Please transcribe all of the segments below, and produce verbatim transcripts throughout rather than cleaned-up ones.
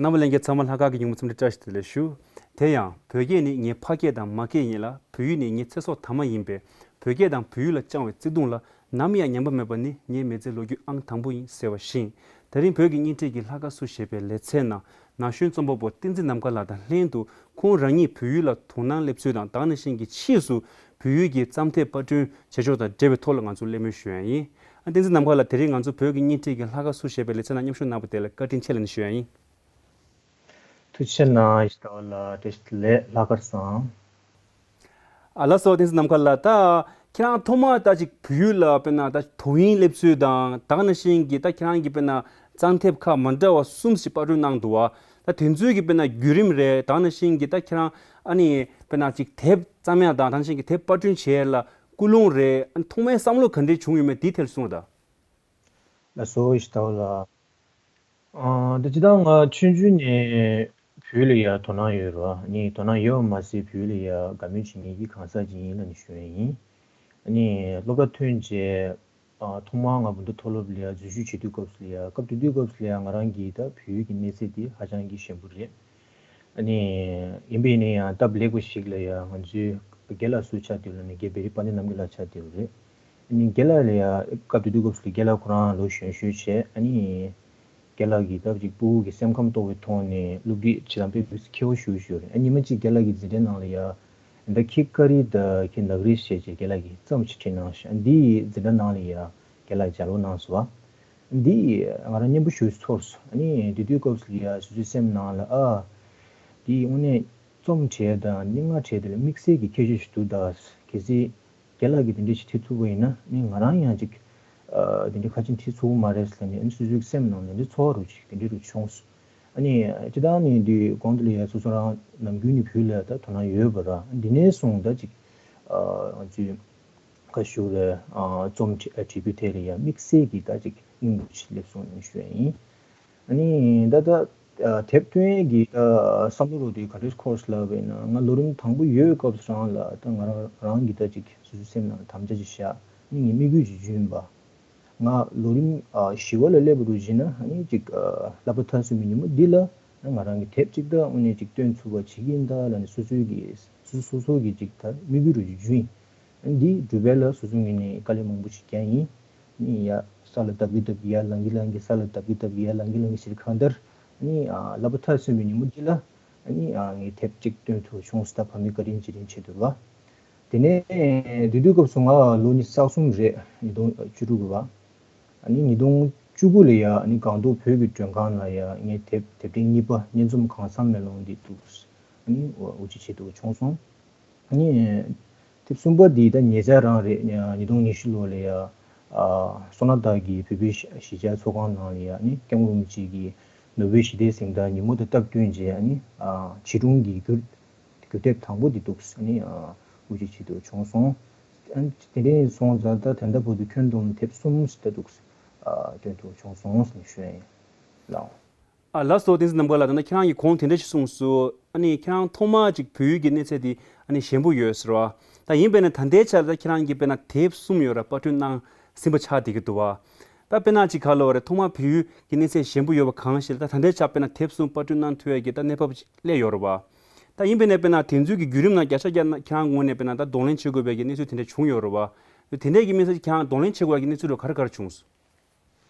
རྣམ་པ་ལྷན་རྒྱས་ཚང་མ་ལྷག་དཀར་གྱི་ཉིན་མོ་འཚམས་འདྲི་བཀྲ་ཤིས་བདེ་ལེགས་ཞུ། དེ་ཡང་བོད་སྐད་ནི་ངའི་ཕ་སྐད་དང་མ་སྐད་ཡིན་ལ། བོད་ཡིག་ནི་ངའི་ཚེ་སྲོག་དང་མ་ཡིན་པས། བོད་སྐད་དང་བོད་ཡིག་ལ་བཅངས་པའི་བརྩེ་དུང་ལ་ནམ་ཡང་ཉམས་པ་མེད་པ་ནི་ངའི་མི་ཚེའི་ལོ་རྒྱུས་ཨང་དང་པོ་ཡིན་ཟེར་བ་བཞིན། དེ་རིང་བོད་ཀྱི་བརྙན་འཕྲིན་གྱི་ལྷག་དཀར་སུ་ཞེས་པའི་ལེ་ཚན་ནང་ན་གཞོན་རྩོམ་པ་པོ་བསྟན་འཛིན་ནམ་མཁའ་ལགས་དང་ལྷན་དུ། ཁོང་རང་ཉིད་བོད་ཡིག་ལ་དོ་སྣང་སླེབས་ཚུལ་དང་། དེ་ནང་བཞིན་གྱི་ཕྱིས་སུ་བོད་ཡིག་གི་རྩོམ་དེབ་པར་སྐྲུན་བྱེད་ཕྱོགས་དང་འབྲེལ་བའི་ཐོག་ལ་ང་ཚོ་གླེང་མོལ་ཞུ་ཡ་ཡིན། ཨ། བསྟན་འཛིན་ནམ་མཁའ་ལགས། དེ་རིང་ང་ཚོ་བོད་ཀྱི་བརྙན་འཕྲིན་གྱི་ལྷག་དཀར་སུ་ཞེས་པའི་ལེ་ཚན་ནང་མཉམ་ཞུགས་གནང་བ་དེ་ལ་བཀའ་དྲིན་ཆེ་ལབ་ནས་ཞུ་ཡ་ཡིན། ཐུགས་རྗེ་གནང་། ཡིད་ལྟ་བ་ལ་བཀྲ་ཤིས་བདེ་ལེགས། ལྷག་དཀར་བཟང་། ཨ། ལགས་སོ། བསྟན་འཛིན་ནམ་མཁའ་ལགས། ད་ཁྱེད་རང་ཐོག་མར་ད་ཅིག་བོད་ཡིག་ལ་དཔེར་ན་ད་དོ་དབྱིངས་སླེབས་ཚུལ་དང་། དེ་ནང་བཞིན་གྱི་ད་ཁྱེད་རང་གིས་དཔེར་ན་རྩོམ་དེབ་ཁག་མ་འདྲ་བ་གསུམ་ཞིག་པར་སྐྲུན་གནང་འདུག་བ། ད་དེ་ཚོའི་གི་དཔེར་ན་བརྒྱུད་རིམ་རེད། དེ་ནང་བཞིན་གྱི་ད་ཁྱེད་རང་ཨ་ནི་དཔེར་ན་ཅིག་དེབ་རྩོམ་ཡ་དང་། དེ་ནང་བཞིན་གྱི་དེབ་པར་སྐྲུན་བྱེད་ཡ་ལ་ཀུན་སློང་རེད། ཨ་ནི་ཐོག་མའི་བསམ་བློ་ག་འདྲས་བྱུང་ཡོད་མེད་དེའི་ཐད་ལ་གསུངས་རོགས་གདའ། ལགས་སོ། ཡིད་ལྟ་བ་ལ། ཨ། ད་སྤྱིར་བཏང་ང་ཆུང་ཆུང་ནས་བོད་ཡིག་ལ་ཡ་དོ་སྣང་ཡོད་རེད་བ། ཨ་ནི་དོ་སྣང་ཡོད་པ་མ་ཟད་བོད་ཡིག་ལ་ཡ་དགའ་མོས་བྱེད་མཁན་གྱི་གང་ཟག་ཅིག་ཡིན་ལབ་ནས་ཞུ་ཡ་ཡིན། ཨ་ནི་སློབ་གྲྭ་ཐོན་རྗེས། ཨ། ཐོག་མར་ང་བོད་མཐོ་སློབ་ལ་ཡ་འཛུལ་ཞུགས་བྱེད་དུས་སྐབས་སུ་ལ་ཡ། སྐབས་དེ་དུས་སྐབས་སུ་ལ་ཡ་ང་རང་གི་ད་བོད་ཡིག་གི་གནས་ཚད་དེ་ཧ་ཅང་གི་ཞན་པོ་རེད། ཨ་ནི་ཡིན་པ་ཡིན་ན་ཡང་སྟབས་ལེགས་པ་ཞིག་ལ་ཡ་ང་ཚོའི་རྒན་ལགས་སུ་ཆགས་བསྡད་ཡོད་ལ་ནི་རྒན་བེ་རི་དཔལ་ལྡན་རྣམ་རྒྱལ་ལགས་ཆགས་བསྡད་ཡོད་རེད། ཨ་ནི་རྒན་ལགས་ལ་ཡ་སྐབས་དེ་དུས་སྐབས་སུ་ལ་རྒན་ལགས་ཁོ་རང་ལོ་གཞོན་ཤོས་བྱས། ཨ་ནི་རྒན་ལགས་ཀྱིས་ད་ཅིག་སྤུ་གུ་གི་སེམས་ཁམས་གཏོད་པའི་ཐོག་ནས་སློབ་ཁྲིད་བྱེད་སྟངས་དཔེ་མི་སྲིད་མཁས་པོ་ཞེ་པོ་ཞིག་ཡོད་རེད། ཨ། ཉི་མ་གཅིག་རྒན་ལགས་ཀྱི་འཛིན་གྲྭའི་ནང་ལ་ཡ། ད་ཁྱི་ཀ་རི་དང་ཁྱི་ནག་རི་ཞེས་བྱས་རྒན་ལགས་ཀྱིས་རྩོམ་ཞིག་བྲིས་གནང་ཞིང་། འདི་ཡི་འཛིན་གྲྭ་ནང་ལ་ཡ་རྒན་ལགས་ལྗགས་ཀློག་གནང་སོང་བ། འདི་ང་རང་སྙན་པོ་ཞེ་པོ་ཚོར་སོང་། ཨ་ནི་དེ་དུས་སྐབས་སུ་ལ་ཡ་སོ་སོའི་སེམས་ནང་ལ། ཨ། འདི་དངོས་གནས་རྩོམ་བྲིས་དང་སྙན་ངག་བྲིས་དེ་ལ་དམིགས་བསལ་གྱི་ཁྱད་ཆོས་ཤིག་འདུག་ད། གལ་སྲིད་རྒན་ལགས་ཀྱིས་དེ་འདྲ་ཞིག་བྲིས་ཐུབ་པ་ཡིན་ན། ཨ་ནི་ང་རང་ཡང་ཅིག་ཨ། དེ་འདྲ་ཁ་ཆེམས་བྲིས་ཚུགས་མ་རེད་ཟེར་ནས། ཨ་ནི་སོ་སོའི་སེམས་ནང་ལ་འདི་ཚོར་བ་རུ་ཅིག་དེ་འདྲ་རུ་བྱུང་སོང་། ཨ་ནི་སྤྱིར་བཏང་ནས་འདི་གོང་དུ་ལ་ཡ་སོ་སོ་རང་ནམ་རྒྱུན་ནས་བོད་ལ་ད་དོ་སྣང་ཡོད་པ་ར། འདི་ནས་བཟུང་ད་ཅིག་ཨ། ང་ཚོའི་ཁ་ཤུ་རེ། ཨ། རྩོམ་བྲི་ཨ། བྲིས་པའི་ཐད་ལ་ཡ་དམིགས་བསལ་གྱི་ད་ཅིག་སྙིང་པོ་ཞིག་སླེབས་སོང་ནས་ཞུ་ཡ་ཡིན། ཨ་ནི་ད་ལྟ་ཨ། དེབ་བཏོན་ཡས་ཀྱི་ད་བསམ་བློ་རུ་དེ་ག་འདྲས་འཁོར་སོང་ལབ་པ་ཡིན་ན། ང་ལོ་རིམ་དང་པོ་ཡོད་སྐབས་སུ་རང་ལ་ད་ང་རང་རང་གི་ད་ཅིག་སོ་སོའི་སེམས་ནང་དམ་བཅའ་ཅིག་བཞག་ནི་ངའི་དམིགས་ཡུལ་ཅིག་བརྗོད་ཡིན་པ། ང་ལོ་རིམ་ཨ། བཞི་པ་ལ་སླེབས་པ་རུ་བྱས་ན། ཨ་ནི་ཅིག་ཨ། བསླབ་པ་མཐར་སོན་པའི་ཉིན་མོ་འདི་ལ་ང་རང་གི་དེབ་ཅིག་ད་དངོས་གནས་ཅིག་བཏོན་ཐུབ་པ་བྱེད་ཀྱི་ཡིན་ད་ལབ་ནས་སོ་སོའི་གི་སོ་སོ་སོ་སོ་གི་ཅིག་ད་དམིགས་ཡུལ་རུ་ཅིག་བརྗོད་ཡིན། ཨ་ནི་འདི་འགྲུབ་པ་ལ་སོ་སོའི་ངོས་ནས་དཀའ་ལས་མང་པོ་ཞིག་བརྒྱབ་ཡིན། ཨ་ནི་ཡ་ས་ལ་བརྡབ་ཀྱི་བརྡབ་ཀྱི་ཡར་ལངས་ཀྱི་ལངས་ཀྱི། ས་ལ་བརྡབ་ཀྱི་བརྡབ་ཀྱི་ཡར་ལངས་ཀྱི་ལངས་ཀྱི་ཟེར། གང་ལྟར་ཨ་ནི་ཨ། བསླབ་པ་མཐར་སོན་པའི་ཉིན་མོ་འདི་ལ་ཨ་ནི་ཨ། ངས་དེབ་ཅིག་བཏོན་ཐུབ་བྱུང་སོང་། ད་ཕ་མའི་བཀའ་དྲིན་རྗེས་དྲན་བྱེད་དུ་བ། དེ་ནས་དེ་དུས་སྐབས་སུ་ང་ལོ་ཉི་ཤུ་རྩ་གསུམ་རེད། ཉིས་སྟོང་བཅུ་དྲུག་གི་བ། ཨ་ནི་ཉིས་སྟོང་བཅུ་དགུ་ལ་ཡ་ཨ་ནི་སྒང་ཏོག་བོད་ཀྱི་མགྲོན་ཁང་ལ་ཡ་ངས་དེབ་དེབ་ཕྲེང་གཉིས་པ་བསྙེན་རྩོམ་གང་བརྩམས་མེ་ལོང་འདི་འདུག་ཨ་ནི་དབུ་འབྱེད་བྱེད་དུ་བྱུང་སོང་། ཨ་ནི་དེབ་གསུམ་པ་འདི་ད་ཉེ་ཆར་རང་རེད། ཉིས་སྟོང་ཉི་ཤུ་ལོ་ལ་ཡ་ཨ། སོ་ན་དར་གྱི་བོད་པའི་གཞིས་གཞིས་ཆགས་ཚོགས་ཁང་ནང་ལ་ཡ་ཨ་ནི་སྐྱབས་མགོན་རིན་པོ་ཆེ་གི་ནོ་བེལ་ཞི་བདེའི་གཟེངས་རྟགས་ཉིན་མོ་དང་སྟབས་བསྟུན་བྱས། ཨ་ནི་ཨ། བྱིས་སྒྲུང་གི་བསྒྱུར་བསྒྱུར་དེབ་དང་པོ་འདི་འདུག་ཨ་ནི་ཨ། དབུ་འབྱེད་བྱེད་དུ་བྱུང་སོང་། ཨ་ནི་དེ་འདྲ་སོང་ཙང་ད་ད་ལྟ་བར་དུ་ཁྱོན་བསྡོམས་དེབ་གསུམ་ཞིག་ད་འདུག་ཨ། བཏོན་དུ་བྱུང་སོང་ཟེར་ནས་ཞུ་ཡ་ཡིན་ལགས། ཨ། ལགས་སོ། བསྟན་འཛིན་ནམ་མཁའ་ལགས། ད་ནི་ཁྱེད་རང་གིས་གོང་དེ་འདྲ་ཞིག་གསུངས་སོང་། ཨ་ནི་ཁྱེད་རང་ཐོག་མར་ཅིག་བོད་ཡིག་གི་གནས་ཚད་དེ་ཨ་ནི་ཞན་པོ་ཡོད་ཟེར་བ། ད་ཡིན་པས་ན་ད་ལྟའི་ཆར་ད་ཁྱེད་རང་གིས་དཔེར་ན་དེབ་གསུམ་ཡོད་ར་པར་སྐྲུན་གནང་ཟིན་པ་ཆགས་བསྡད་ཀྱི་འདུག་བ། ད་དཔེར་ན་ཅིག་ག་ལབ་དགོས་རེད། ཐོག་མར་བོད་ཡིག་གི་གནས་ཚད་ཞན་པོ་ཡོད་པ་གང་ཞིག་ལ་ད་ད་ལྟའི་ཆར་དཔེར་ན་དེབ་གསུམ་པར་སྐྲུན་གནང་ཐུབ་ཡས་ཀྱི་ད་གནས་བབ་ཅིག་སླེབས་ཡོད་རེད་བ། ད་ཡིན་པས་ན་དཔེར་ན་དེ་ཚོའི་གི་བརྒྱུད་རིམ་ནང་བརྒྱ་ཆ་བརྒྱ་ན་ཁྱེད་རང་ངོས་ནས་དཔེར་ན་ད་གདོང་ལེན་བྱེད་དགོས་པའི་གི་གནས་ཚུལ་དེ་འདྲ་བྱུང་ཡོད་རེད་བ། དེ་འདྲའི་གི་དམིགས་བསལ་གྱི་ཁྱེད་རང་གདོང་ལེན་བྱེད་དགོས་པའི་གི་གནས་ཚུལ་ལ་ག་རེ་ག་རེ་བྱུང་སོང་།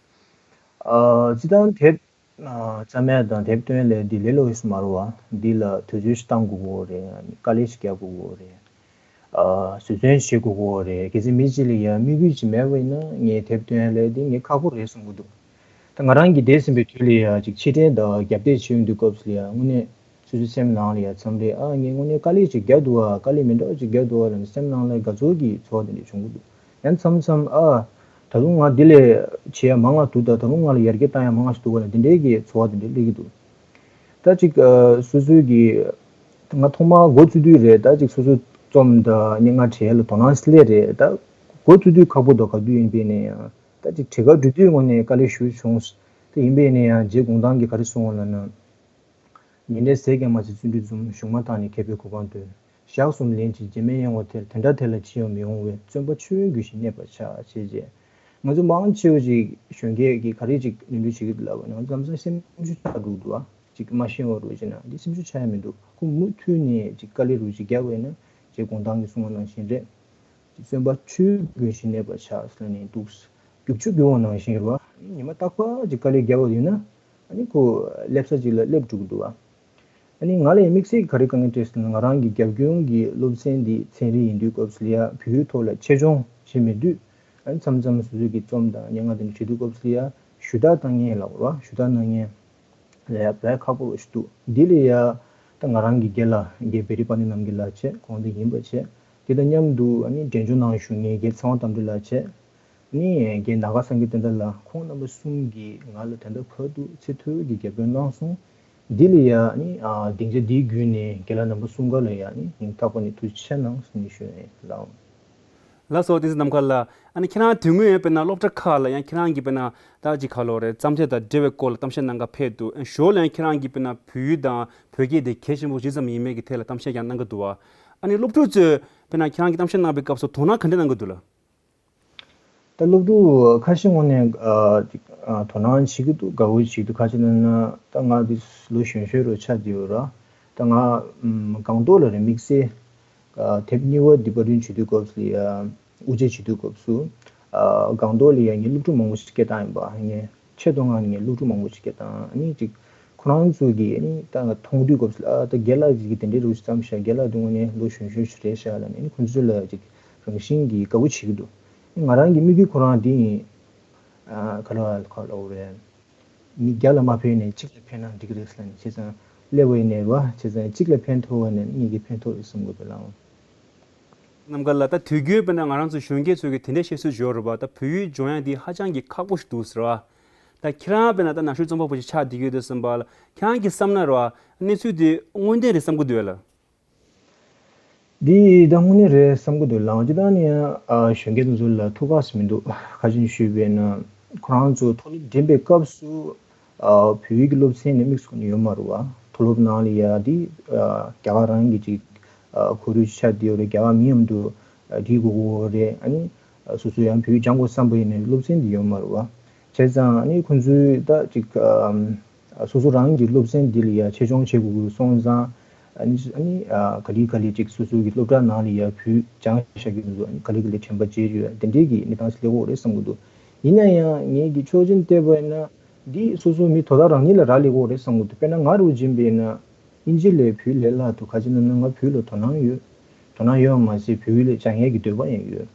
ཨ། སྤྱིར་བཏང་དེབ་ཨ། བརྩམས་ཡ་དང་དེབ་བཏོན་ཡ་ལས་འདི་ལས་སླ་པོ་ཞིག་མ་རེད་བ། འདི་ལ་དུས་ཚོད་ཞིག་བཏང་དགོས་ཀྱི་ཡོད་རེད། དཀའ་ལས་ཞིག་རྒྱག་དགོས་ཀྱི་ཡོད་རེད། ཨ། བཟོ་སྐྲུན་བྱེད་དགོས་ཀྱི་ཡོད་རེད། གལ་སྲིད་མི་གཅིག་ལ་ཡ་དམིགས་ཡུལ་ཅིག་མེད་པ་ཡིན་ན་ངས་དེབ་བཏོན་ཡ་ལས་འདི་ངས་ཁག་པོ་རེད་བསམ་གྱི་འདུག་ད་ང་རང་གིས་འདས་ཟིན་པའི་དུས་ལ་ཡ་ཅིག་ཕྱིར་དྲན་དང་རྒྱབ་བལྟས་བྱེད་ཡོང་དུས་སྐབས་སུ་ལ་ཡ་དངོས་གནས་སོ་སོའི་སེམས་ནང་ལ་ཡ་མཚམས་རེ། ཨ། ངས་དངོས་གནས་དཀའ་ལས་ཅིག་བརྒྱབ་འདུག་བ། དཀའ་ལས་མི་འདྲ་ཅིག་བརྒྱབ་འདུག་བ་ལབ་ནས་སེམས་ནང་ལ་དགའ་ཚོར་གྱི་ཚོར་བ་དེ་འདྲ་བྱུང་གི་འདུག་ཡང་མཚམས་མཚམས། ཨ། ད་དུང་ང་འདི་ལས་བྱེད་ཡ་མང་ང་འདུག་ད་ད་དུང་ང་ལ་ཡར་རྒྱས་བཏང་ཡ་མང་ང་ཞིག་འདུག་བ་ལ་འདི་འདྲའི་གི་ཚོར་བ་དེ་འདྲ་སླེབས་ཀྱི་འདུག་ད་ཅིག་ཨ། སོ་སོའི་གི་ང་ཐོག་མར་འགོ་བཙུགས་དུས་རེད། ད་ཅིག་སོ་སོ་རྩོམ་དང་སྙན་ངག་བྲིས་ཡ་ལ་དོ་སྣང་སླེབས་རེད། ད་འགོ་བཙུགས་དུས་ཁག་པོ་འདུག་ག་དུས་ཡིན་པས་ན་ཡང་། ད་ཅིག་བྲིས་ཁ་འབྲི་དུས་དངོས་གནས་དཀའ་ལས་ཞེ་པོ་བྱུང་། ད་ཡིན་པས་ན་ཡང་རྗེ་གུང་ཐང་གིས་ག་རེ་གསུངས་པ་ལབ་ན། ཉིན་རེ་ཟས་ཀྱང་མ་ཟོས་བརྩོན་འགྲུས་འཛོམས། གཞུང་མ་བཏང་ནས་མཁས་པའི་གོ་འཕང་འདོན། ཞག་གསུམ་ལན་གཅིག་རྗེས་མའི་གཡང་འོ་དེར། དེ་འདྲ་དེ་ལ་ཅི་ཡང་མི་འོང་བས། བརྩོན་པ་ཆོས་དབྱིངས་རྒྱུ་ཞིང་གནས་པར་བྱ། ཞེས་བྱས། ང་ཚོ་མང་ཆེ་བ་ཅིག་གཞོན་སྐྱེས་ཀྱིས་ག་རེ་ཅིག་ལས་འགུལ་བྱེད་ཀྱི་འདུག་ལབ་པ་ན། ང་ཚོ་ལམ་སང་སེམས་ཤུགས་ཆག་འགྲོ་གི་འདུག་ཨ། ཅིག་མ་ཤེས་པ་རུ་བྱས་ན་འདི་སེམས་ཤུགས་ཆག་ཡ་མི་འདུག་ཁོ་མུ་མཐུད་ནས་ཅིག་དཀའ་ལས་རུ་ཅིག་རྒྱབ་པ་ཡིན་ན་ཅིག་གུང་ཐང་གི་གསུང་བ་ནང་བཞིན་རེད། ཅིག་བརྩོན་པ་ཆུའི་རྒྱུན་བཞིན་གནས་པར་བྱ་ཟེར་ནས་འདུག་རྒྱུག་ཆུ་རྒྱུག་པ་ནང་བཞིན་རེད་བ། ཉི་མ་རྟག་པར་ཅིག་དཀའ་ལས་རྒྱབ་པ་ཡིན་ན་ཨ་ནི་ཁོ་སླེབས་ས་ཅིག་ལ་སླེབས་འགྲོ་གི་འདུག་བ། ཨ་ནི་ང་ལ་ཡང་དམིགས་བསལ་གྱི་ག་རེ་དཀའ་ངལ་འཕྲད་ཟེར་ན་ང་རང་གི་རྒྱབ་སྐྱོར་གྱི་སློབ་ཚན་འདི་ཚན་རིག་ཡིན་དུས་སྐབས་སུ་ལ་ཡ་བོད་ཡིག་ཐོག་ལ་ཆེད་སྦྱོང་བྱེད་མེད་དུས་ཨ་ནི་མཚམས་མཚམས་སོ་སོ་གི་རྩོམ་དང་སྙན་ངག་དེ་འདྲ་བྲིས་དུས་སྐབས་སུ་ལ་ཡ་ཞུ་དག་བཏང་མཁན་ལབ་ར་ཞུ་དག་གནང་མཁན་ལ་ཡ་དཔེ་ཁག་པོ་ཞིག་འདུག་འདི་ལ་ཡ་ད་ང་རང་གི་རྒན་ལགས་རྒན་བེ་རི་པ་ཎི་རྣམ་རྒྱལ་ལགས་བྱས་གོང་དུ་ཡིན་པ་བྱས་དེ་དང་མཉམ་དུ་ཨ་ནི་འབྲས་ལྗོངས་ནང་བཞུགས་མཁན་རྒན་ཚེ་དབང་རྟ་མགྲིན་ལགས་བྱས། ནི་རྒན་ནཱ་ག་སངས་རྒྱས་བསྟན་དར་ལགས་ཁོང་རྣམ་པ་གསུམ་གྱིས་ང་ལ་ད་ལྟ་བར་དུ་ཚད་མཐོའི་གི་རྒྱབ་སྐྱོར་གནང་སོང་། འདི་ལ་ཡ་ནི་ཨ་སྡིངས་ཆ་འདིའི་བརྒྱུད་ནས་རྒན་ལགས་རྣམ་པ་གསུམ་ཀ་ལ་ཡ་ནི་སྙིང་ཐག་པ་ནས་ཐུགས་རྗེ་ཆེ་གནང་ཟེར་ནས་ཞུ་ཡ་ཡིན་ལགས། ལགས་སོ་བསྟན་འཛིན་ནམ་མཁའ་ལགས། ཨ་ནི་ཁྱེད་རང་དེ་སྔོན་དཔེར་ན་སློབ་གྲྭ་ཁག་ལ་ཡང་ཁྱེད་རང་གིས་དཔེར་ན་ད་ཅིག་ག་ལོ་རེད་བརྩམས་ཆོས་དང་འབྲེལ་བའི་སྐོར་ལ་གཏམ་བཤད་གནང་ག་ཕེབས་འདུག་ཨ་ཞོར་ལ་ཡང་ཁྱེད་རང་གིས་དཔེར་ན་བོད་ཡིག་དང་བོད་སྐད་དེ་གལ་ཆེན་པོ་ཇི་ཙམ་ཡིན་མིན་གྱི་ཐད་ལ་གཏམ་བཤད་ཀྱང་གནང་གི་འདུག་བ། ཨ་ནི་སློབ་ཕྲུག་ཚོས་དཔེར་ན་ཁྱེད་རང་གིས་གཏམ་བཤད་གནང་བའི་སྐབས་སུ་དོ་སྣང་ག་འདྲ་གནང་གི་འདུག་ལགས། ད་སློབ་ཕྲུག་ཁ་ཤས་ངོས་ནས་ཨ་ཅིག་ཨ་དོ་སྣང་བྱེད་ཀྱི་འདུག་དགའ་བོ་བྱེད་ཀྱི་འདུག་ག་རེ་ཟེར་ན་ད་ང་འདི་ལོ་གཞོན་གཞོན་རུ་ཆགས་བསྡད་ཡོད་ར། ད་ང་ཨམ་སྒང་ཏོག་ལ་རེད་དམིགས་བསལ་ཨ་དེབ་གཉིས་པ་འདི་པར་སྐྲུན་བྱེད་དུས་སྐབས་སུ་ཡ་དབུ་འབྱེད་བྱེད་དུས་སྐབས་སུ་ཨ་སྒང་ཏོག་ལ་ཡ་ངས་སློབ་ཕྲུག་མང་པོ་ཞིག་སྐད་བཏང་ཡིན་པ་ངས་ཆེད་དུ་ང་ངས་སློབ་ཕྲུག་མང་པོ་ཞིག་སྐད་བཏང་ཨ་ནི་ཅིག་ཁོ་རང་ཚོ་གིས་ཨ་ནི་ད་ང་མཐོང་དུས་སྐབས་སུ་ཨ་ད་རྒན་ལགས་ཅིག་གིས་དེ་འདྲའི་རུ་ཞིག་བརྩམས་ཤག་རྒན་ལགས་དུ་ངོས་ནས་ལོ་གཞོན་གཞོན་ཞིག་རེད་ཤག་ལབ་ནས་ཨ་ནི་ཁོ་ཚོ་ལ་ཅིག་རང་བཞིན་གྱིས་དགའ་བོ་བྱེད་ཀྱི་འདུག་ང་རང་གི་དམིགས་ཡུལ་ཁོ་རང་འདི་ཡིན། ཨ་ག་ལ་བ་ག་ལ་བ་རེད། མི་བརྒྱ་ལ་མ་ཕན་ནས་གཅིག་ལ་ཕན་ན་འགྲིག་གི་རེད་ཟེར་ནས་བྱས་ཙང་སླེབས་པ་ཡིན་ནས་རེད་བ་བྱས་ཙང་གཅིག་ལ་ཕན་ཐོགས་པ་ནས་གཉིས་ཀྱི་ཕན་ཐོགས་རེད་བསམ་གི་འདུག་ལགས། ནམ་མཁའ་ལགས་ད་དུས་རྒྱུན་དཔེར་ན་ང་རང་ཚོ་གཞོན་སྐྱེས་ཚོ་གི་དེ་འདྲའི་བཤད་སྲོལ་ཡོད་རེད་བ། ད་བོད་ཡིག་སྦྱོང་ཡ་འདི་ཧ་ཅང་གི་ཁག་པོ་ཞིག་འདུག་ཟེར་བ། ད་ཁྱེད་རང་དཔེར་ན་ད་ན་གཞོན་རྩོམ་པ་པོ་ཞིག་ཆགས་བསྡད་ཡོད་དུས་ཙམ་པ་ལ་ཁྱེད་རང་གིས་བསམ་ན་རེད་བ་གནས་ཚུལ་འདི་དངོས་གནས་རེད་བསམ་གི་འདུག་ལགས། འདི་ད་དངོས་གནས་རེད་བསམ་གི་འདུག་ལགས། སྤྱིར་བཏང་ནས་ཡང་ཨ་གཞོན་སྐྱེས་དེ་ཚོ་ལ་ཐུགས་ཁག་ཟེར་མི་འདུག་ཁ་ཅིག་ཞུས་པས་ན་ཁོ་རང་ཚོ་མཐོ་སློབ་འགྲིམ་པའི་སྐབས་སུ་ཨ་བོད་ཡིག་གི་སློབ་ཚན་ནི་དམིགས་སུ་བཀར་ནས་ཡོད་མ་རེད་བ། མཐོ་སློབ་ནང་ལ་ཡ་འདི་ཨ་རྒྱ་གར་རང་གི་ཅིག་ཨ་ཁོར་ཡུག་ཅིག་ཆགས་བསྡད་ཡོད་རེད། རྒྱ་གར་མི་མཉམ་དུ་ཨ་འགྲིག་དགོས་ཀྱི་ཡོད་རེད། ཨ་ནི་ཨ་སོ་སོ་ཡང་བོད་ཡིག་སྦྱང་དགོས་བསམ་པ་ཡིན་ནའི་སློབ་ཚན་འདི་ཡོད་མ་རེད་བ། བྱས་ཙང་ཨ་ནི་ཁོང་ཚོས་ད་ཅིག་ཨ་སོ་སོ་རང་གི་སློབ་ཚན་འདི་ལ་ཡ་ཆེད་སྦྱོང་བྱེད་དགོས་ཀྱི་སོང་ཙང་ཨ་ནི་ཨ་ནི་ཨ་ག་ལེ་ག་ལེ་ཅིག་སོ་སོ་གི་སློབ་གྲྭ་ནང་ལ་ཡ་བོད་སྦྱང་བཞག་གི་འདུག་ཨ་ནི་ག་ལེ་ག་ལེ་དྲན་པ་བརྗེད་ཡོད་དེ་འདྲའི་གི་གནས་སྟངས་སུ་སླེབས་ཀྱི་ཡོད་རེད་བསམ་གྱི་འདུག་ཡིན་ན་ཡང་ངེད་ཀྱི་ཕྱོགས་ཅིག་ནས་བལྟས་པ་ཡིན་ན་འདི་སོ་སོ་མི་དོ་བདག་རང་ཉིད་ལ་རག་ལས་ཀྱི་ཡོད་རེད་བསམ་གྱི་འདུག་དཔེར་ན་ང་རུ་འཛིན་པ་ཡིན་ན་དབྱིན་ཇི་ལས་བོད་ལས་སླ་འདུག་ག་ཅི་ན་ན་ང་བོད་ལ་དོ་སྣང་ཡོད། དོ་སྣང་ཡོད་མ་ཟད་བོད་ཡིག་ལ་སྦྱང་ཡས་ཀྱི་འདོད་པ་ཡང་ཡོད།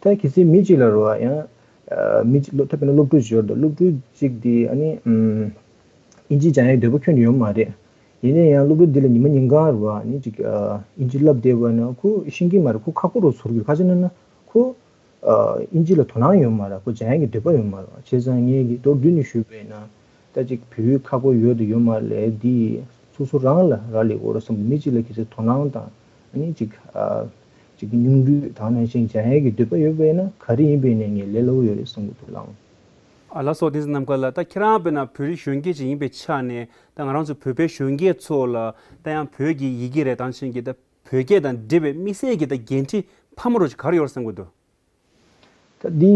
ད་གལ་སྲིད་མི་གཅིག་ལ་རོ་ཡང་མི་གཅིག་སློབ་ད་དཔེར་ན་སློབ་ཕྲུག་ཅིག་ཡོད་དོ་སློབ་ཕྲུག་ཅིག་དེ་ཨ་ནི་ཨིན་ཇི་སྦྱང་ཡས་འདོད་པ་ཁྱོན་ནས་ཡོད་མ་རེད། ཡིན་ན་ཡང་སློབ་ཕྲུག་འདི་ལ་ཉི་མ་ཉིན་གང་རོ་ཨ་ནི་ཅིག་ཨིན་ཇི་བསླབ་བསྡད་པ་ན་ཁོ་ཤེས་ཀྱི་མ་རེད། ཁོ་ཁག་པོ་རུ་ཚོར་གི་རེད། ག་ཅི་ན་ན་ཁོ་ཨིན་ཇི་ལ་དོ་སྣང་ཡོད་མ་རེད། ཁོ་སྦྱང་ཡས་ཀྱི་འདོད་པ་ཡོད་མ་རེད། བྱས་ཙང་ངས་ཀྱི་མདོར་བསྡུས་ནས་ཞུས་པས་ན། ད་ཅིག་བོད་ཡིག་ཁག་པོ་ཡོད་དང་ཡོད་མ་རེད་འདི་སོ་སོ་རང་ལ་རག་ལས་ཀྱི་ཡོད་རེད་བསམ་པ་མི་གཅིག་ལ་གལ་སྲིད་དོ་སྣང་དང་ཨ་ནི་ཅིག་ཨ་ཅིག་སྙིང་བསྡུས་དང་ནང་བཞིན་སྦྱང་ཡས་ཀྱི་འདོད་པ་ཡོད་པས་ན་ག་རེ་ཡིན་པས་ནས་ངས་ལས་སླ་པོ་ཡོད་རེད་བསམ་གྱི་འདུག་ལགས། ཨ་ལགས་སོ་བསྟན་འཛིན་ནམ་མཁའ་ལགས། ད་ཁྱེད་རང་དཔེར་ན་བོད་རིགས་གཞོན་སྐྱེས་ཅིག་ཡིན་པའི་ཆ་ནས་ད་ང་རང་ཚོ་བོད་པའི་གཞོན་སྐྱེས་ཚོ་ལ་ད་ཡང་བོད་ཀྱི་ཡི་གེ་རེད་དང་ཆེན་གྱི་ད་བོད་སྐད་དང་འབྲེལ་བའི་དམིགས་བསལ་གྱི་ད་འགན་འཁྲི་འཕར་མ་རོ་ཅིག་ག་རེ་ཡོད་རེད་བསམ་གྱི་འདུག་ད་འདི་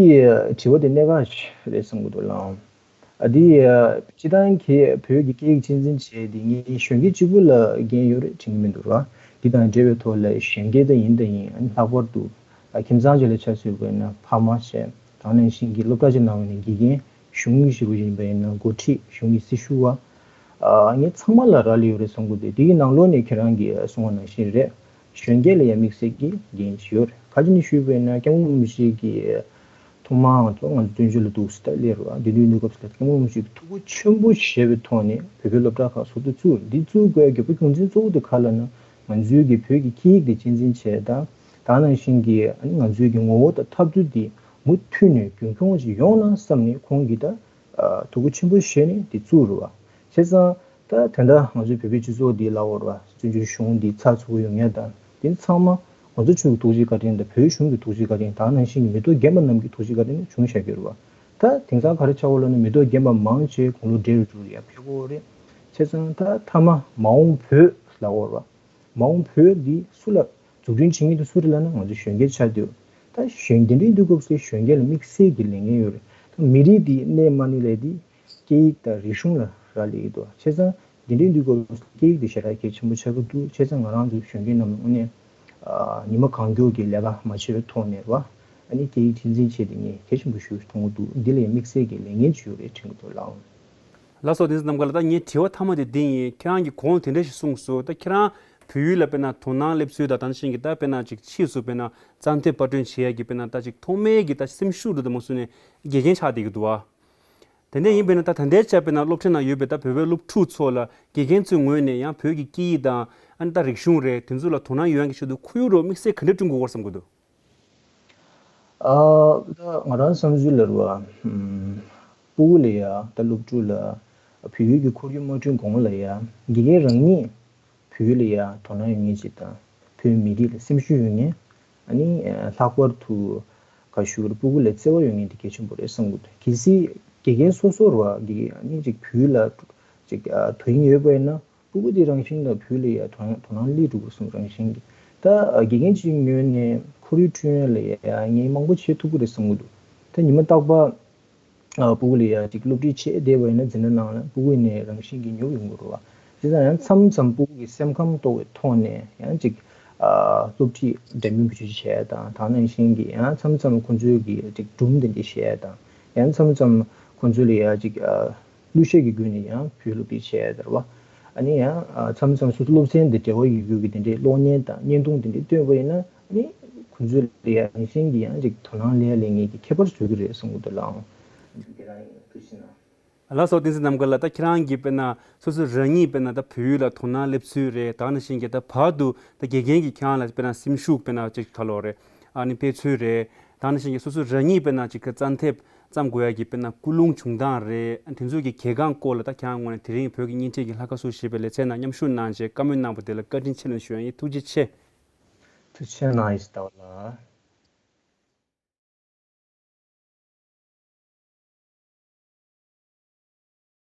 དྲི་བ་དེ་གནད་འགག་ཞིག་རེད་བསམ་གྱི་འདུག་ལགས། ཨ་འདི་སྤྱི་བཏང་གི་བོད་ཀྱི་སྐད་ཡིག་གཅེས་འཛིན་བྱས་ཏེ་ངས་གཞོན་སྐྱེས་གཅིག་པུ་ལ་འགན་ཡོད་རེད་དྲན་གྱི་མི་འདུག་ར། འདི་དང་འབྲེལ་བའི་ཐོག་ལ་གཞོན་སྐྱེས་ད་ཡིན་ད་ཡིན་ཨ་ནི་ལྷག་པར་དུ་ཁྱིམ་ཚང་ཅིག་ལ་ཆ་མཚོན་པ་ཡིན་ན་ཕ་མ་བྱས་དང་ནང་བཞིན་གྱི་སློབ་གྲྭ་ཅིག་ནང་བ་ནས་དགེ་རྒན་གཞུང་གི་ཞིག་པ་ཡིན་པ་ཡིན་ན་འགོ་ཁྲིད་གཞུང་གི་སྲི་ཞུ་བ། ངས་ཚང་མ་ལ་རག་ལས་ཡོད་རེད་བསམ་གྱི་འདུག་དེ་གི་ནང་ལོགས་ནས་ཁྱེད་རང་གིས་གསུངས་པ་ནང་བཞིན་རེད། གཞོན་སྐྱེས་ལ་ཡང་དམིགས་བསལ་གྱི་འགན་ཞིག་ཡོད་རེད། ག་ཅི་ནས་ཞུས་པས་ན་སྐྱབས་མགོན་རིན་པོ་ཆེ་གིས་ཐོག་མར་ང་ཚོ་ང་ཚོ་བཙན་བྱོལ་ལ་འདུག་སེ་ད་སླེབས་རེད་བ། དེ་དུས་དུས་སྐབས་སུ་སྐྱབས་མགོན་རིན་པོ་ཆེ་གིས་ཐུགས་ཁུར་ཆེན་པོ་བཞེས་པའི་ཐོག་ནས་བོད་པའི་སློབ་གྲྭ་ཁག་ཚོགས་འདུ་བཙུགས། འདི་བཙུགས་དགོས་རྒྱུ་རྐྱེན་ཆེན་གཙོ་བོ་དེ་ག་ལ་ན་ང་ཚོའི་གི་བོད་ཀྱི་སྐད་ཡིག་དེ་གཅེས་འཛིན་བྱས་དང་དེ་ནང་བཞིན་གྱི་ང་ཚོའི་གི་ངོ་བོ་དང་འཐབ་རྩོད་དེ་མུ་མཐུད་ནས་རྒྱུན་འཁྱོངས་ཤིག་ཡོང་ན་བསམ་ནས་ཁོང་གིས་ད། ཐུགས་ཁུར་ཆེན་པོ་བཞེས་ནས་འདི་བཙུགས་རེད་བ། བྱས་ཙང་ད་དེ་འདྲ་ང་ཚོའི་བོད་པའི་སྤྱི་ཚོགས་འདི་ལ་འོར་བ་བཙན་བྱོལ་གཞུང་འདི་ཚགས་ཚུད་པོ་ཡོང་ཡ་དང་འདི་ཚང་མ་ང་ཚོ་ཆོས་ཀྱི་ཐུགས་རྗེ་བཀའ་དྲིན་དང་བོད་གཞུང་གི་ཐུགས་རྗེ་བཀའ་དྲིན་དེ་ནང་བཞིན་གྱི་མི་ཐོག་རྒན་པ་རྣམས་ཀྱི་ཐུགས་རྗེ་བཀའ་དྲིན་བྱུང་བཞག་གི་རེད་བ། ད་དེང་སང་ག་རེ་ཆགས་ཡོད་ལབ་ན་མི་ཐོག་རྒན་པ་མང་ཆེ་དགུང་ལོ་བགྲེས་རུ་འགྲོ་ཡ་ཕེབས་ཀྱི་ཡོད་རེད། བྱས་ཙང་ད་མཐའ་མ་མ་འོངས་བོད་ལ་འོར་བ། མ་འོངས་བོད་འདི་སུ་ལ་འཛུགས་སྐྲུན་བྱེད་མཁན་དེ་སུ་རེད་ལབ་ན་ང་ཚོ་གཞོན་སྐྱེས་ཆགས་འདུག་ད་གཞོན་དེ་འདྲའི་དུས་སྐབས་སུ་གཞོན་སྐྱེས་ལ་དམིགས་བསལ་གྱི་ལས་འགན་ཡོད་རེད། ད་མི་རིགས་འདི་གནས་མ་གནས་ལས་འདི་སྐད་ཡིག་དང་རིག་གཞུང་ལ་རག་ལས་ཀྱི་འདུག་བྱས་ཙང་ འདི་འདྲའི་དུས་སྐབས་སུ་སྐད་ཡིག་དེ་ཞེ་དྲག་གལ་ཆེན་པོ་ཆགས་ཀྱི་འདུག་བྱས་ཙང་ང་རང་ཚོའི་གཞོན་སྐྱེས་རྣམས་ལ་དངོས་གནས་ཨ་ཉི་མ་གང་མགྱོགས་ཀྱི་ལས་ཀ་མ་བྱས་པའི་ཐོག་ནས་རེད་བ། ཨ་ནི་སྐད་ཡིག་ཁྲིམས་འཛིན་བྱས་ཏེ་ངས་གལ་ཆེན་པོ་ཞིག་མཐོང་གི་འདུག་འདི་ལ་ཡང་དམིགས་བསལ་གྱི་ལས་འགན་ཅིག་ཡོད་རེད་དྲན་གྱི་འདུག་ལགས། ལགས་སོ། བསྟན་འཛིན་རྣམ་དཀར་ལགས། ད་ངའི་དྲི་བ་མཐའ་མ་དེ་འདི་ཡིན། ཁྱེད་རང་གིས་གོང་དེ་འདྲ་ཞིག་གསུངས་སོང་། ད་ཁྱེད་རང་བོད་ཡུལ་ལ་དཔེར་ན་དོ་སྣང་སླེབས་ཚུལ་དང་། ད་ནང་བཞིན་གྱི་ད་དཔེར་ན་ཅིག་ཕྱིས་སུ་དཔེར་ན་རྩ་འདེབས་པར་སྐྲུན་བྱེད་ཡ་གི་དཔེར་ན་ད་ཅིག་ཐོག་མའི་གི་ད་སེམས་ཤུགས་འདྲ་དེ་མ་སོང་ནས་དགེ་རྒན་ཆགས་བསྡད་ཀྱི་འདུག་བ། དེ་འདྲ་ཡིན་པས་ན་ད་ད་ལྟའི་ཆར་དཔེར་ན་སློབ་གྲྭའི་ནང་ཡོད་པའི་ད་བོད་པའི་སློབ་ཕྲུག་ཚོ་ལ་དགེ་རྒན་ཚོའི་ངོས་ནས་ཡང་བོད་ཀྱི་སྐད་ཡིག་དང་། ཨ་ནི་ད་རིག་གཞུང་རེད། དེ་ཚོ་ལ་དོ་སྣང་ཡོང་ཡ་གི་ཆེད་དུ་ཁོར་ཡུག་རོགས་དམིགས་བསལ་ག་འདྲ་བསྐྲུན་དགོས་སྐོར་བསམ་གྱི་འདུག་ཨ། ད་ང་རང་བསམ་ཚུལ་ལ་རེད་བ། ཨམ། སྤུ་གུ་ལ་ཡ་ད་སློབ་ཕྲུག་ལ་བོད་ཡིག་གི་ཁོར་ཡུག་མ་བསྐྲུན་གོང་ལ་ཡ་དགེ་རྒན་རང་ཉིད་བོད་ཡིག་ལ་ཡ་དོ་སྣང་ཡོད་མཁན་ཅིག་དང་། བོད་མི་རིགས་ལ་སེམས་ཤུགས་ཡོད་མཁན། ཨ་ནི་ལྷག་པར་དུ་ག་ཞུ་གི་རེད། སྤུ་གུ་ལ་བརྩེ་བ་ཡོད་མཁན་དེ་གལ་ཆེན་པོ་རེད་བསམ་གྱི་འདུག་གལ་སྲིད་དགེ་རྒན་སོ་སོ་རེད་བ། དགེ་རྒན་ཨ་ནི་ཅིག་བོད་ཡིག་ལ་ཅིག་ཨ་དོ་དབྱིངས་ཡོད་པ་ཡིན་ན། སྤུ་གུ་དེ་རང་བཞིན་ལ་བོད་ལ་ཡ་དོ་སྣང་དོ་སྣང་སླེབས་འགྲོ་གི་རེད་བསམ། རང་བཞིན་གྱིས། ད་དགེ་རྒན་གཅིག་ངོས་ནས་ཁོར་ཡུག་བསྐྲུན་ཡ་ལ་ཡ་ངས་མང་པོ་བྱེད་ཐུབ་ཀྱི་རེད་བསམ་གྱི་འདུག་ད་ཉི་མ་རྟག་པར་ཨ་སྤུ་གུ་ལ་ཡ་ཅིག་སློབ་ཁྲིད་བྱས་བསྡད་པ་ཡིན་ན་འཛིན་གྲྭ་ནང་ལ་སྤུ་གུ་ནས་རང་བཞིན་གྱིས་ཉོབ་ཡོང་གི་རེད་བ། བྱས་ཙང་ཡང་མཚམས་མཚམས་སྤུ་གུ་གི་སེམས་ཁམས་རྟོགས་པའི་ཐོག་ནས་ཡང་ཅིག་ཨ་སློབ་ཁྲིད་འདྲ་མིན་བེད་སྤྱོད་བྱས་དང་། དེ་ནང་བཞིན་གྱི་ཡང་མཚམས་མཚམས་ཁོང་ཚོའི་གི་ཅིག་སྒྲུང་དེ་འདྲ་བཤད་དང་། ཡང་མཚམས་མཚམས་ཁོང་ཚོ་ལ་ཡ་ཅིག་ཨ་གླུ་གཞས་ཀྱི་སྒོ་ནས་ཡང་བོད་སློབ་ཁྲིད་བྱས་དར་བ། ཨ་ནི་ཡང་ཨ་མཚམས་མཚམས་སོ་སོ་སློབ་ཚན་དང་འབྲེལ་བ་ཡོད་རྒྱུ་གི་དེ་འདྲའི་གློག་བརྙན་དང་བརྙན་ཐུང་དེ་འདྲའི་སྟོན་པ་ཡིན་ན། ཨ་ནི་ཁོང་ཚོ་ལ་ཡ་རང་བཞིན་གྱིས་ཡང་ཅིག་དོ་སྣང་སླེབས་ཡ་ལས་ངེས་ཀྱི་ཁྱད་པར་བཟོ་གི་རེད་བསམ་གྱི་འདུག་ལགས། འོང་། དེ་རང་ཡིན། ཐུགས་རྗེ་གནང་། ལགས་སོ། བསྟན་འཛིན་རྣམ་དཀར་ལགས། ད་ཁྱེད་རང་གིས་དཔེར་ན་སོ་སོ་རང་ཉིད་དཔེར་ན་ད་བོད་ཡིག་ལ་དོ་སྣང་སླེབས་ཚུལ་རེད། དེ་ནང་བཞིན་གྱི་ད་བར་དུ་ད་དགེ་རྒན་གྱིས་ཁྱེད་རང་ལ་དཔེར་ན་སེམས་ཤུགས་དཔེར་ན་ཅིག་ག་ལོ་རེད། ཨ་ནི་སྤེལ་ཚུལ་རེད། དེ་ནང་བཞིན་གྱི་སོ་སོ་རང་ཉིད་དཔེར་ན་ཅིག་གི་རྩ་འདེབས་བརྩམ་དགོས་ཡ་གི་དཔེར་ན་ཀུན་སློང་བྱུང་སྟངས་རེད། དེ་ཚོ་གི་གལ་འགངས་སྐོར་ལ་ད་ཁྱེད་རང་ངོས་ནས་དེ་རིང་བོད་ཀྱི་བརྙན་འཕྲིན་གྱི་ལྷ་ཁ་སུ་ཞེས་པའི་ལེ་ཚན་ནང་མཉམ་ཞུགས་གནང་བྱས་བཀའ་མོལ་གནང་བ་དེ་ལ་བཀའ་དྲིན་ཆེ་ལབ་ཞུ་ཡ་ཡིན། ཐུགས་རྗེ་ཆེ། ཐུགས་རྗེ་གནང་། ཡིན་ཟེར་ལྟ་བ་ལ།